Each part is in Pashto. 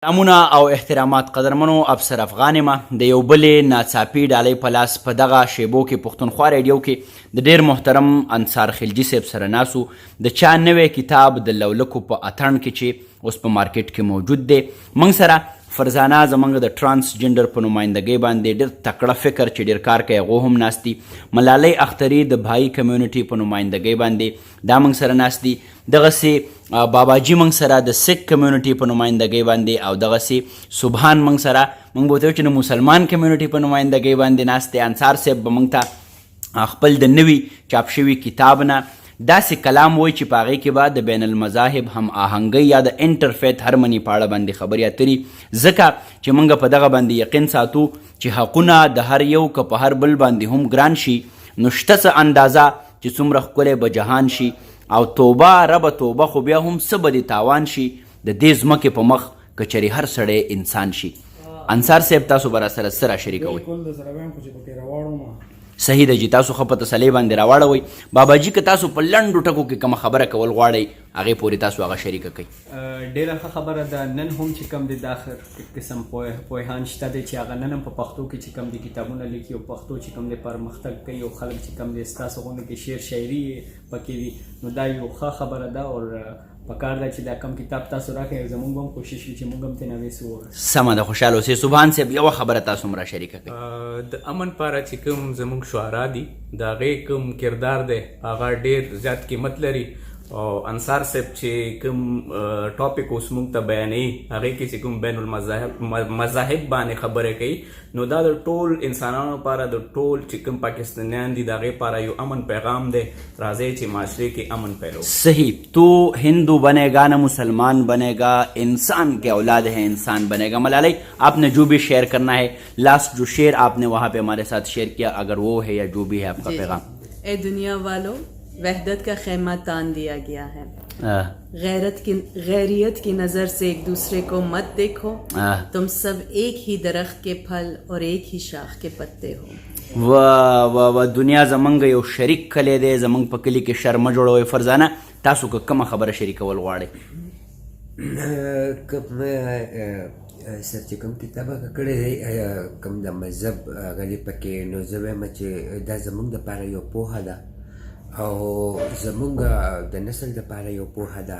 سلامونه او احترامات قدرمنو افسر افغان یم د یو بلې ناڅاپي ډالۍ په لاس په دغه شیبو کې پښتونخوا ریډیو کې د ډیر محترم انصار خلجي صاحب سره ناسو د چا نوی کتاب د لولکو په اتڼ کې چې اوس په مارکیټ کې موجود دی. موږ سره فرزانه زمونږ د ټرانس جنډر په نمایندګۍ باندې ډیر تکړه فکر چې ډیر کار کوي هغو هم ناست دي. ملالۍ اختري د بهايي کمیونټي په نمایندګۍ باندې دا موږ سره ناست دي. دغسې باباجي موږ سره د سیک کمیونټي په نمایندګۍ باندې او دغسې سبحان موږ سره موږ به ورته وایو چې د مسلمان کمیونټي په نمایندګۍ باندې ناست دی. انصار صاحب به موږ ته خپل د نوي چاپ شوي کتاب نه داسې کلام وایي چې په هغې کې به د بین المذاهب هم آهنګۍ یا د انټرفیت هرمني په اړه باندې خبرې اترې، ځکه چې موږ په دغه باندې یقین ساتو چې حقونه د هر یو که په هر بل باندې هم ګران شي نو شته څه اندازه چې څومره ښکلی به جهان شي او توبه ربه توبه خو بیا هم څه به دې تاوان شي د دې ځمکې په مخ که چېرې هر سړی انسان شي. انصار صاحب تاسو به راسره څه راشریکوئ؟ بالکل درسره وایم خو چې پکې راواړوم. صحیح ده جي تاسو ښه په تسلۍ باندې راواړوئ. بابا جي که تاسو په لنډو ټکو کې کومه خبره کول غواړئ هغې پورې تاسو هغه شریکه کړئ. ډیره ښه خبره ده نن هم چې کوم دی دا قسم پوهان شته دی چې هغه نن هم په پښتو کې چې کوم دی کتابونه لیکي او پښتو چې کوم دی پرمختګ کوي او خلک چې کوم دی ستاسو غوندې کې شعر شاعري پکې وي نو دا یو ښه خبره ده او پکار ده چې دا کوم کتاب تاسو راکړئ زمونږ هم کوشش وي چې مونږ هم ترې نوې څه وواورو. سمه ده خوشحاله اوسئ. سبحان صاحب یوه خبره تاسو هم را شریکه کړئ. د امن پاره چې کوم زمونږ شعرا دي د هغې کوم کردار دی هغه ډیر زیات قیمت لري او انصار صاحب چې کوم ټاپک اوس مونږ ته بیانوي هغې کې چې کوم بین المذاهب مذاهب باندې خبرې کوي نو دا د ټول انسانانو لپاره د ټول چې کوم پاکستانیان دي د هغې لپاره یو امن پیغام دی. راځئ چې معاشرې کې امن پیلو. صحیح تو هندو بنے گا نه مسلمان بنے گا انسان کے اولاد ہے انسان بنے گا. ملالۍ آپ نے جو بھی شیئر کرنا ہے لاسٹ جو شعر آپ نے وہاں پہ ہمارے ساتھ شیئر کیا اگر وہ ہے یا جو بھی ہے آپ کا پیغام. اے دنیا والو وحدت کا خیمہ تان دیا گیا ہے غیرت کی غیریت کی نظر سے ایک دوسرے کو مت دیکھو تم سب ایک ہی درخت کے پھل اور ایک ہی شاخ کے پتے ہو. واه واه واه دنیا زمونږ یو شریک کلی دی زمونږ په کلي کې شر مه جوړوئ. فرزانه تاسو که کومه خبره شریکول غواړئ؟ کوم سر چې کوم کتاب هغه کړی دی کوم د مذهب هغه دی پکې نو زه وایم چې دا زمونږ دپاره یو پوهه ده او زمونږ د نسل دپاره یو پوهه ده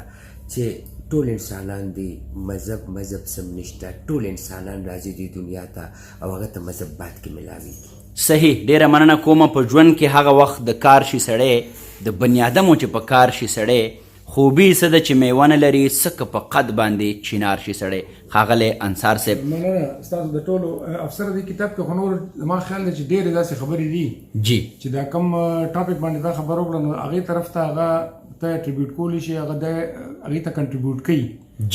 چې ټول انسانان دي مذهب مذهب سم نشته ټول انسانان راځي دې دنیا ته او هغه ته مذهب بعد کې ملاویږي. صحیح ډیره مننه کوم په ژوند کې هغه وخت د کار شي سړی د بنیادمو چې په کار شي سړی خوبي څه ده چې میوه نه لري څه که په قد باندې چینار شي سړی ښاغلی انصار صاحب. مننه ستاسو د ټولو افسر دې کتاب کې خو نور زما خیال دی چې ډېرې داسې خبرې دي جی چې دا کوم ټاپک باندې تا خبره وکړه نو هغې طرف ته هغه ته اټریبیوټ کولی شي هغه د هغې ته کنټریبیوټ کوي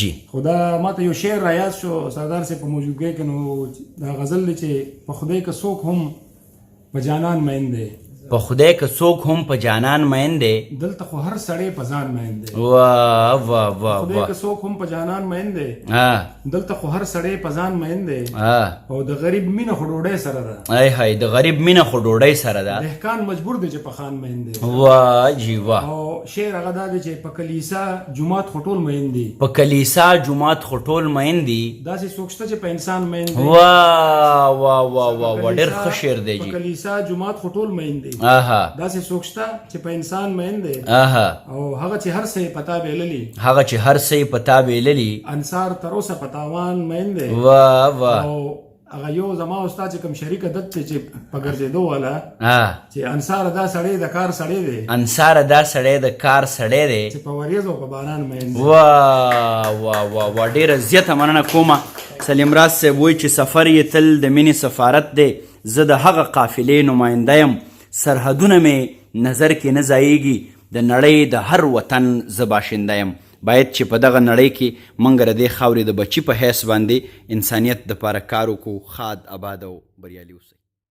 جی خو دا ماته یو شعر را یاد شو سردار صاحب په موجودګۍ کې نو دا غزل دی چې په خدای که څوک هم په جانان مین دی. په خدای که څوک هم په جانان مین دی. دلته خو هر سړی په ځان مین دی. واه واه واه په خدای که څوک هم په جانان مین دی. دلته خو هر سړی په ځان مین دی. او د غریب مینه خو ډوډۍ سره ده. ای های د غریب مینه خو ډوډۍ سره ده. دهقان مجبور دی چې په خان مین دی. واه جی واه. او شعر هغه دا دی چې په کلیسا جومات خو ټول مین دي. په کلیسا جومات خو ټول مین دي. داسې څوک شته چې په انسان مین دی. واه واه واه واه واه ډېر ښه شعر دی په جی. کلیسا جومات خو ټول مین دی. داسې څوک شته چې په انسان مین دی. او هغه چې هر څه یې په تا بېللي. هغه چې هر څه یې په تا بېللي. انصار تر اوسه په تاوان مین دی. واه واه. او هغه یو زما او ستا چې کوم شریک عادت دی چې په ګرځېدو والا چې انصار دا سړی د کار سړی دی. انصار دا سړی د کار سړی دی. چې په وریځ او په باران مین دی. واه واه واه واه ډېره زیاته مننه کومه. سلیم راز صاحب وایي چې سفر یې تل د مینې سفارت دی، زه د هغه قافلې نماینده یم، سرحدونه مې نظر کې نه ځایېږي، د نړۍ د هر وطن زه باشنده یم. باید چې په دغه نړۍ کې مونږ د دې خاورې د بچي په حیث باندې انسانیت دپاره کار وکړو. ښاد، اباد او بریالي اوسئ.